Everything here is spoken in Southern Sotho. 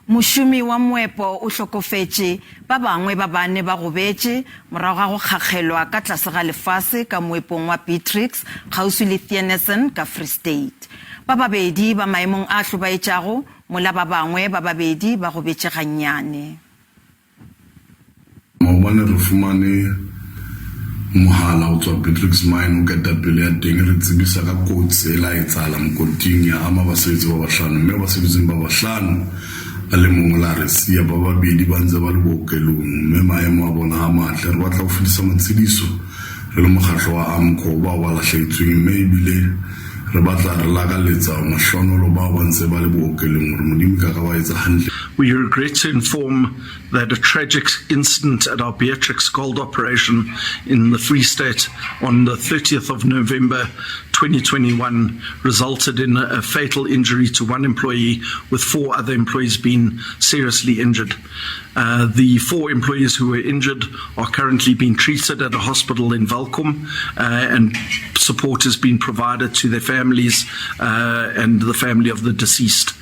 Mošomi wa moepo o hlokofetše, ba bangwe ba bane ba gobetše morago ga go kgakgelwa ka tlase ga lefase ka moepong wa Beatrix kgauswi le Theunissen ka Free State. Ba babedi ba maemong a hlobaetšago mola ba bangwe ba babedi ba gobetše gannyane. Maobane re fumane mohala go tswa Beatrix Mine go ketapele ya teng e re tsebisa ka kotsi e la etsahala mokoting ya ama basebetsi ba bahlano mme basebetsing ba bahlano a le mongwe la re siya ba babedi ba ntse ba le bookelong mme maemo a bona ha matle. Re batla go fetisa matshidiso re le mokgahlo wa AMCO go bao ba lahlehetsweng mme ebile re batla re lakaletsa mahlonolo bao ba ntse ba le bookelong gore Modimo ka ka ba etsa hantle. We regret to inform that a tragic incident at our Beatrix Gold operation in the Free State on the 30th of November 2021 resulted in a fatal injury to one employee, with four other employees being seriously injured. The four employees who were injured are currently being treated at a hospital in Welkom, and support has been provided to their families and the family of the deceased.